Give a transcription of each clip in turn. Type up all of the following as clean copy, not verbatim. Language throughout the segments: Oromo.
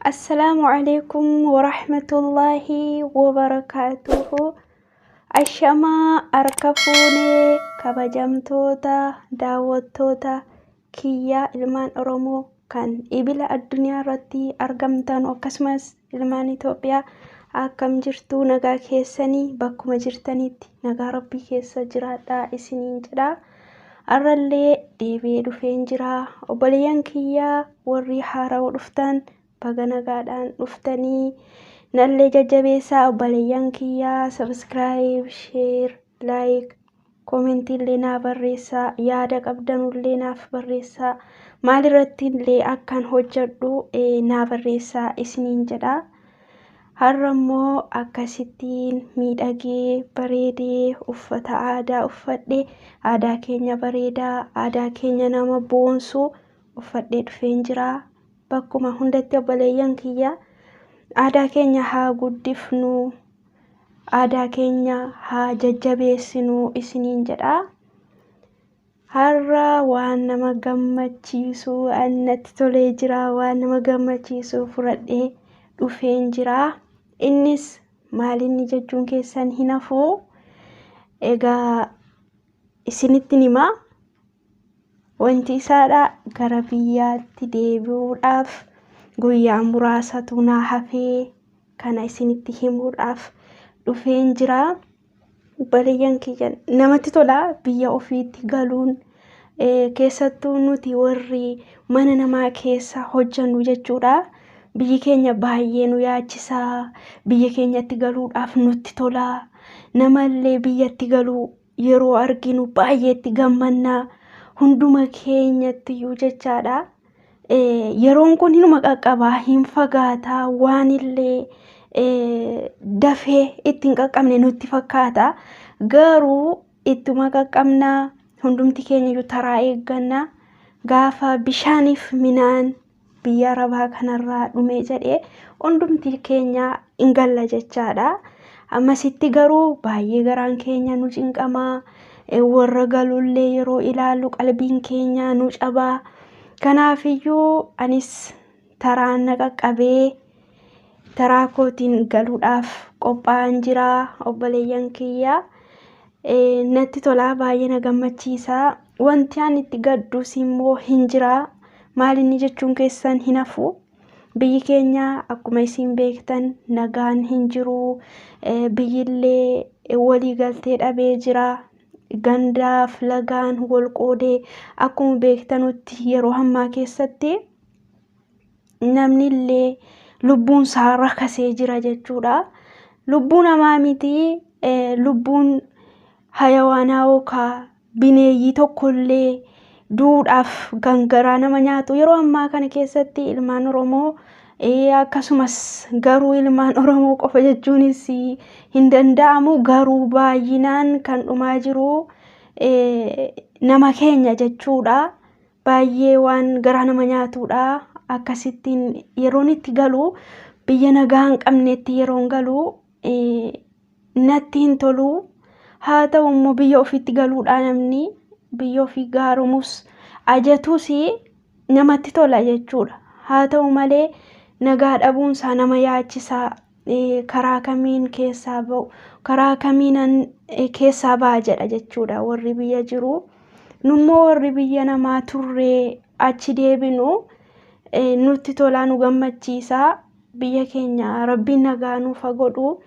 Assalaamu alaikum warahmatullaahi wabarakaatuhu. Ashamaa harka fuunee kabajamtoota daawwattoota kiyyaa ilmaan Oromoo kan ibila addunyaa irratti argamtan, akkasumas ilmaan Itoophiyaa, akkam jirtu? Nagaa keessanii? Bakkuma jirtanitti nagaa rabbii keessa jiraadhaa isiniin jedha. Har'allee deebi'ee dhufeen jira. Obboleeyyan kiyyaa warri haarawaa dhuftan, baga nagaadhaan dhuftanii. Nallee jajjabeessaa obboleeyyan kiyyaa, subscribe, share, like, commentii illee naa barreessaa, yaada qabdanullee naaf barreessaa, maalirratti illee akkan hojjedhu naa barreessaa isiniin jedha. Har'a immoo akkasittiin miidhagee bareedee uffata aadaa uffadhe, aadaa keenya bareedaa, aadaa keenya nama boonsu uffadhee dhufeen jira. Bakkuma hundatti obboleeyyan kiyya, aadaa keenya haa guddifnu, aadaa keenya haa jajjabeessinu isiniin jedha. Har'a waan nama gammachiisu natti tolee jira, waan nama gammachiisu fudhadhee dhufeen jira. Innis maalinni jechuun keessan hin hafu. Egaa isinitti himaa. Wanti isaadha, gara biyyaatti deebi'uudhaaf guyyaa muraasatu naa hafee, kana isinitti himuudhaaf dhufeen jira. Obboleeyyan kiyya, namatti tola biyya ofiitti galuun, keessattuu nuti warri mana namaa keessa hojjannu jechuudha. Biyyi keenya baay'ee nu yaachisaa. Biyya keenyatti galuudhaaf nutti tola. Namallee biyyatti galuu yeroo arginu baay'ee itti gammannaa. Hunduma keenyattiyyuu jechaadha. Yeroon kun hinuma qaqqabaa, hin fagaataa, waan illee dafee itti hin qaqqabne nutti fakkaata. Garuu ittuma qaqqabnaa, hundumti keenya iyyuu taraa eeggannaa. Gaafa bishaaniif minaan biyya arabaa kanarraa dhume jedhee hundumti keenya hin galla jechaadha. Ammasitti garuu baay'ee garaan keenya nu cinqamaa. Warra galullee yeroo ilaallu qalbiin keenya nu cabaa. Kanaafiyyuu anis taraan na qaqqabee taraa kootiin galuudhaaf qophaa'an jira, obboleeyyan kiyya. Natti tolaa, baay'ee na gammachiisa. Wanti ani itti gaddus immoo hin jira. Maal inni jechuun keessan hin hafu. Biyyi keenya akkuma isin beektan nagaan hin jiru. Biyyillee walii galtee dhabee jira. Gandaaf lagaan wal qoodee, akkuma beektanutti yeroo ammaa keessatti namni illee lubbuun isaa rakasee jira jechuudha. Lubbuu namaa miti, lubbuun hayawaanaa yookaan bineeyyii tokkollee duudhaaf kan garaa nama nyaatu yeroo ammaa kana keessatti ilmaan Oromoo, akkasumas garuu ilmaan Oromoo qofa jechuunis hin danda'amu, garuu baay'inaan kan dhumaa jiru nama keenya jechuudha. Baay'ee waan garaa nama nyaatudha. Akkasittiin yeroon itti galu, biyya nagaa hin qabnetti yeroon galu natti hin tolu. Haa ta'u immoo biyya ofiitti galuudha, namni biyya ofii gaaromus ajatus namatti tola jechuudha. Haa ta'u malee nagaa dhabuunsaa nama yaachisaa. Karaa kamiin keessaa ba'u, karaa kamiinan keessaa ba'a jedha jechuudha warri biyya jiru. Nummoo warri biyya namaa turree achi deebinu nutti tolaa, nu gammachiisaa. Biyya keenya rabbiin nagaa nuuf haa godhu.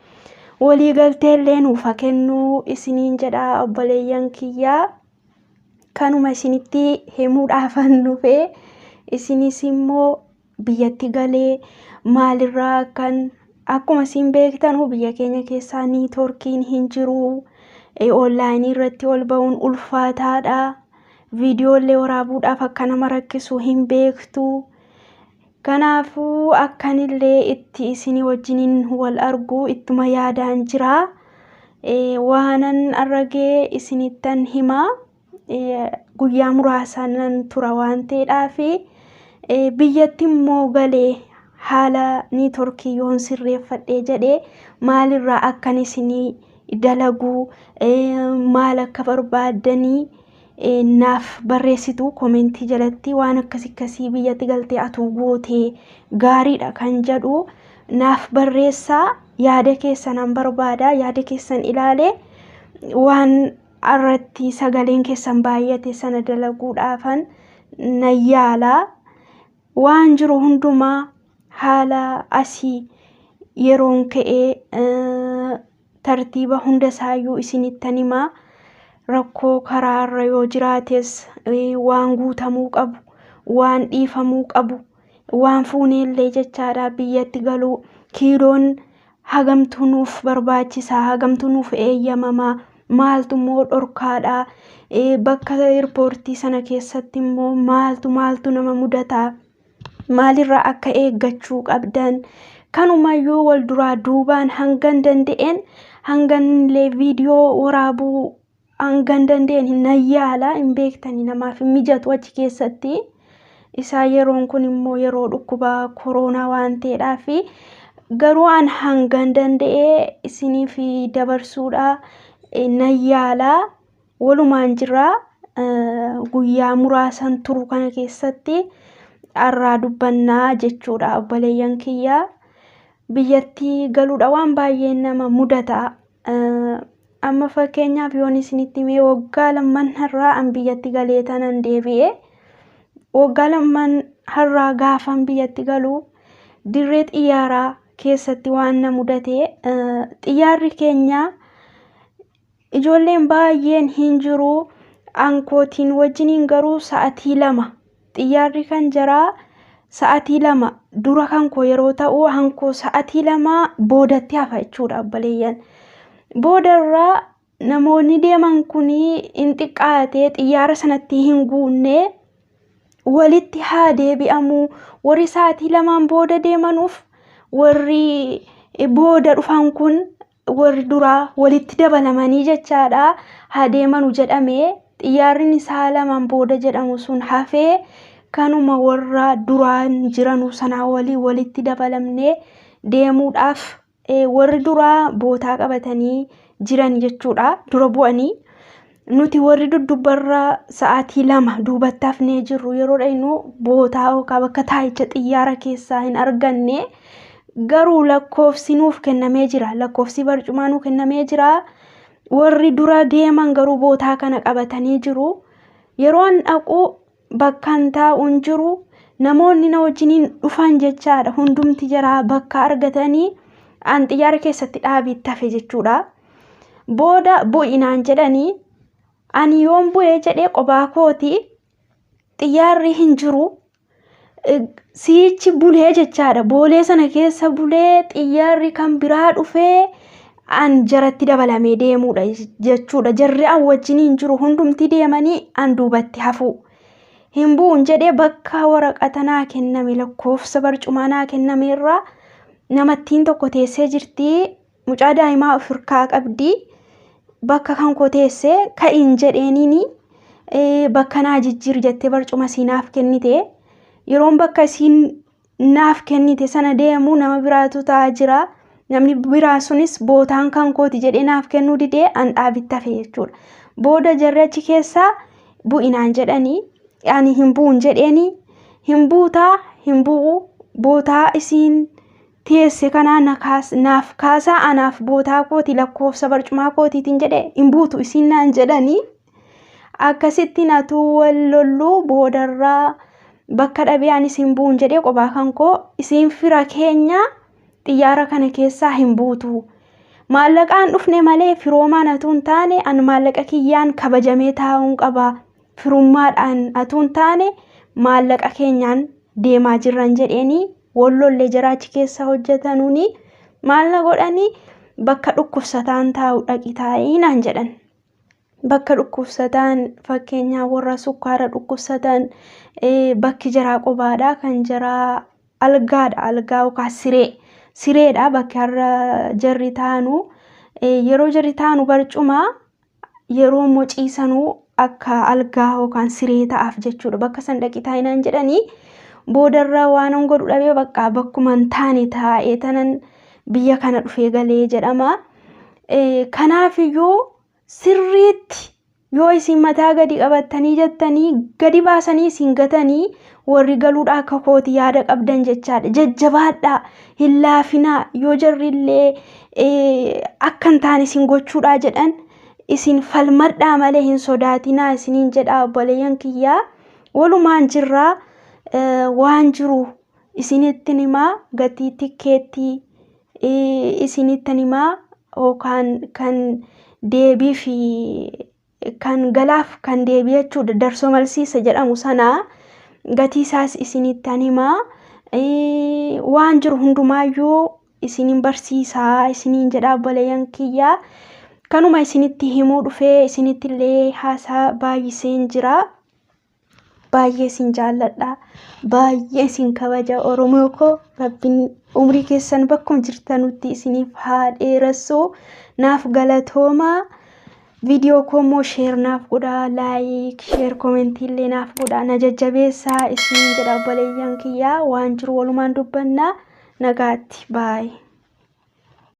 Walii galteellee nuuf haa kennu isiniin jedha, obboleeyyan kiyyaa. Kanuma isinitti himuudhaafan dhufee, isinis immoo biyyatti galee maalirraa kan akkuma isin beektanu biyya keenya keessaa networkiin hin jiru. Onlineii irratti ol ba'uun ulfaataadha. Viidiyoolee waraabuudhaaf akka nama rakkisu hin beektu. Kanaafuu akkanillee itti isinii wajjiniin wal argu ittuma yaadaan jira. Waanan argee isinittan himaa. Guyyaa muraasa nan tura waan ta'eedhaafi biyyatti immoo galee haala networkii yoon sirreeffadhee jedhee maalirraa akkan isinii dalaguu, maal akka barbaaddanii Naaf barreessitu komentii jalatti waan akkas akkasii biyyatti galtee atuu gootee gaariidha kan jedhu naaf barreessaa. Yaada keessan barbaada, yaada keessan ilaalee waan irratti sagaleen keessan baay'ate sana dalaguudhaafan nan yaalaa. Waan jiru hundumaa haala asii yeroon ka'ee tartiiba hunda isaayyuu isinittan himaa. Rakkoo karaarra yoo jiraates, waan guutamuu qabu, waan dhiifamuu qabu, waan fuuneellee jechaadha. Biyyatti galuu kiiloon hagamtuu nuuf barbaachisaa, hagamtuu nuuf eeyyamamaa, maaltu immoo dhorkaadha, bakka eerpoortii sana keessatti immoo maaltu maaltu nama mudataa, maalirraa akka eeggachuu qabdan kanumayyuu wal duraa duubaan hangan danda'een, hanganillee viidiyoo waraabuu hangan danda'een nan yaala. Hin beektani, namaaf hin mijatu achi keessatti. Isaa yeroon kun immoo yeroo dhukkuba koronaa waan ta'eedhaaf, garuu an hangan danda'ee isiniif dabarsuudha nan yaala. Walumaan jira, guyyaa muraasan turu kana keessatti har'aa dubbannaa jechuudha. Obboleeyyan kiyya, biyyatti galuudha waan baay'een nama mudata. Amma fakkeenyaaf yoon isinitti himee, waggaa lamman har'aa an biyyatti galee tanan deebi'e. Waggaa lamman har'aa gaafan biyyatti galu dirree xiyyaaraa keessatti waan na mudate, xiyyaarri keenya ijoolleen baay'een hin jiru. Ankootiin wajjiniin garuu sa'atii 2, xiyyaarri kan jaraa sa'atii 2 dura kan koo yeroo ta'u, hankoo sa'atii 2 boodatti hafa jechuudha obboleeyyan. Boodarraa namoonni deeman kun hin xiqqaate, xiyyaara sanatti hin guunne, walitti haa deebi'amu, warri sa'atii 2n booda deemanuuf warri booda dhufan kun warri duraa walitti dabalamanii jechaadha haa deemanu jedhamee, xiyyaarri isaa 2n booda jedhamu sun hafee kanuma warra duraan jiranuu sanaa walii walitti dabalamnee deemuudhaaf warri duraa bootaa qabatanii jiran jechuudha dura bu'anii. Nuti warri duddubarra sa'aatii 2 duubatti hafnee jirru yeroo dhaynu bootaa yookaan bakka taa'icha xiyyaara keessaa hin arganne. Garuu lakkoofsi nuuf kennamee jira, lakkoofsi barcumaa nuuf kennamee jira. Warri dura deeman garuu bootaa kana qabatanii jiru. Yeroon dhaqu bakkan taa'u hin jiru. Namoonni na wajjiniin dhufan jechaadha hundumti jaraa bakka argatanii, an xiyyaara keessatti dhaabiitti hafe jechuudha. Booda bu'inaan jedhanii, ani yoon bu'ee jedhee qophaa kooti, xiyyaarri hin jiru. Siichi bulee jechaadha, boolee sana keessa bulee xiyyaarri kan biraa dhufee an jaratti dabalamee deemuudha jechuudha. Jarri an wajjiniin jiru hundumti deemanii an duubatti hafu. Hin bu'uun jedhee bakka waraqata naa kenname, lakkoofsa barcumaa naa kenname irraa namattiin tokko teessee jirti. Mucaa daa'imaa of hirkaa qabdi. Bakka kan koo teessee ka'iin jedheeniini, bakka naa jijjiiri jettee barcuma isii naaf kennite. Yeroon bakka isiin naaf kennite sana deemu nama biraatu taa'aa jira. Namni biraa sunis bootaan kan kooti jedhee naaf kennuu didee an dhaabitti hafe jechuudha. Booda jarri achi keessaa bu'inaan jedhanii, ani hin bu'uun jedheeni, hin buutaa, hin bu'u, bootaa isiin teesse kanaa naaf kaasaa, anaaf bootaa kooti, lakkoofsa barcumaa kootiitiin jedhe, hin buutu isiin naan jedhanii. Akkasitti natuu wal lolluu boodarraa bakka dhabee anis hin bu'uun jedhee qophaa kan koo, isiin fira keenya xiyyaara kana keessaa hin buutu. Maallaqaan dhufne malee firoomaan atuu hin taane, an maallaqa kiyyaan kabajamee taa'uun qaba. Firummaadhaan atuu hin taane maallaqa keenyaan deemaa jirran jedheeni wal lollee. Jaraachi keessa hojjetanuuni maal na godhanii, bakka dhukkubsataan taa'u dhaqi taa'ii naan jedhan. Bakka dhukkubsataan, fakkeenyaaf warra sukkaara dhukkubsatan, bakki jaraa qobaadha, kan jaraa algaadha, algaa yookaan siree sireedha bakki har'a jarri taa'anu. Yeroo jarri taa'anu barcuma, yeroo immoo ciisanuu akka algaa yookaan siree ta'aaf jechuudha. Bakka san dhaqi taa'ii naan jedhanii, boodarra waan an godhu dhabee bakka bakkuma hin taane taa'ee tanan biyya kana dhufee galee jedhama. Kanaafiyyuu sirriitti Yoo isin mataa gadi qabattanii jettanii gadi baasanii isin gatanii warri galuudha akka kooti yaada qabdan jechaadha. Jajjabaadhaa, hin laafinaa. Yoo jarrillee akka hin taane isin gochuudhaa jedhan isin falmadhaa malee hin sodaatinaa isiniin jedha obboleeyyan kiyyaa. Walumaan jirraa, waan jiru isinittin himaa, gatii tikkeettii isinittin himaa, yookaan kan deebii fi kan galaaf kan deebii jechuudha, darsoo malsiisa jedhamu sana gatii isaas isinittan himaa. Waan jiru hundumaayyuu isinin barsiisaa isiniin jedha obboleeyyan kiyyaa. Kanuma isinitti himuu dhufee isinitti illee haasaa baay'iseen jira. Baay'ee isin jaalladha. Baay'ee isin kabaja Oromoo koo. Rabbiin umrii keessan bakkuma jirtanutti isiniif haa dheeressu. Naaf galatooma. Viidiyoo koo immoo share naaf godhaa, like, share, commentii illee naaf godhaa. Na jajjabeessaa isiniin jedha obboleeyyan kiyyaa. Waan jiru walumaan dubbannaa. Nagaatti. Baay'ee.